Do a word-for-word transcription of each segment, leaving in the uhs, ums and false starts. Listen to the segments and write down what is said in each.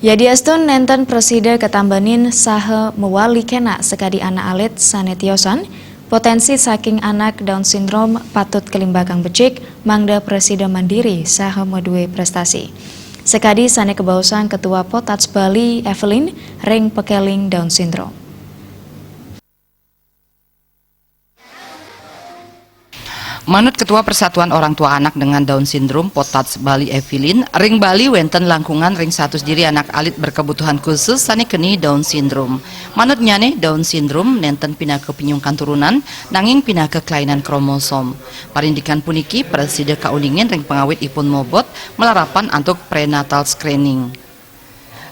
Yadiastun nenten presida katambanin saha mawali kena sakadi anak alit sane tiosan, potensi saking anak Down syndrome patut kalimbakang becik mangda presida mandiri saha madue prestasi. Sakadi sane kabaosang Ketua Potats Bali Evelyn ring pakeling Down syndrome. Manut Ketua Persatuan Orang Tua Anak dengan Down Syndrome Potats Bali Evelyn, ring Bali wenten langkungan ring satus diri anak alit berkebutuhan khusus sane keni Down syndrome. Manut nyane, Down syndrome nenten pinaka pinyungkan turunan, nanging pinaka kelainan kromosom. Parindikan puniki presida kauningin ring pangawit ipun mobot malarapan antuk prenatal screening.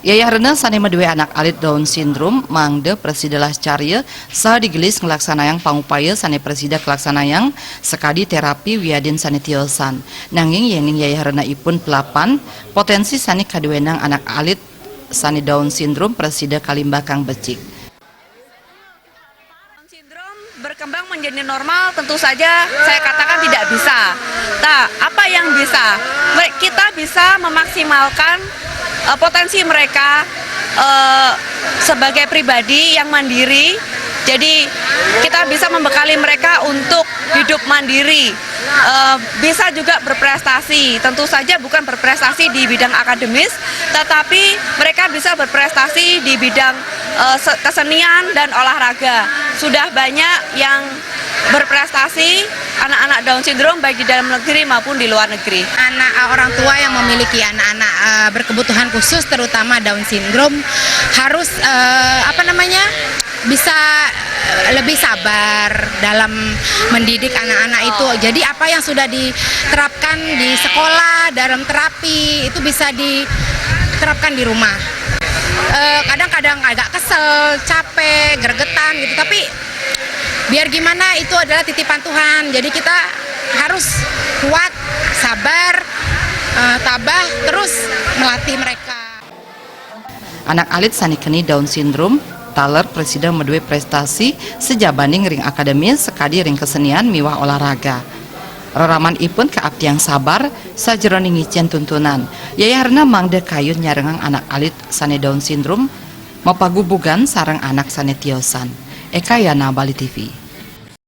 Yayah rena sane madue anak alit Down syndrome mangda presida lascarya saha digelis nglaksanayang pangupaya sane presida kalaksanayang sakadi terapi wiadin sane tiosan. Nanging yening yayah rena ipun pelapan, potensi sane kaduenang anak alit sane Down syndrome presida kalimbakang becik. Down syndrome berkembang menjadi normal, tentu saja saya katakan tidak bisa. Nah, apa yang bisa? Mere-, kita bisa memaksimalkan eh, potensi mereka eh, sebagai pribadi yang mandiri. Jadi kita bisa membekali mereka untuk hidup mandiri. Eh, bisa juga berprestasi. Tentu saja bukan berprestasi di bidang akademis, tetapi mereka bisa berprestasi di bidang eh, se- kesenian dan olahraga. Sudah banyak yang berprestasi anak-anak Down syndrome baik di dalam negeri maupun di luar negeri. Anak eh, orang tua yang memiliki anak-anak eh, berkebutuhan khusus, terutama Down syndrome, harus eh, apa namanya, bisa eh, lebih sabar dalam mendidik anak-anak itu. Jadi apa yang sudah diterapkan di sekolah, dalam terapi, itu bisa diterapkan di rumah. Eh, kadang-kadang agak kesel, capek, gregetan gitu, tapi biar gimana itu adalah titipan Tuhan. Jadi kita harus kuat, sabar, eh, tabah, terus melatih mereka. Anak alit sane keni Down syndrome taler presida madue prestasi sajabaning ring akademis sakadi ring kesenian miwah olahraga. Reraman ipun kaaptiang sabar sajeroning ngicen tuntunan. Yayah rena mangda kayun nyarengang anak alit sane Down syndrome mapagubugan sareng anak sane tiosan. Eka Yana, Bali T V.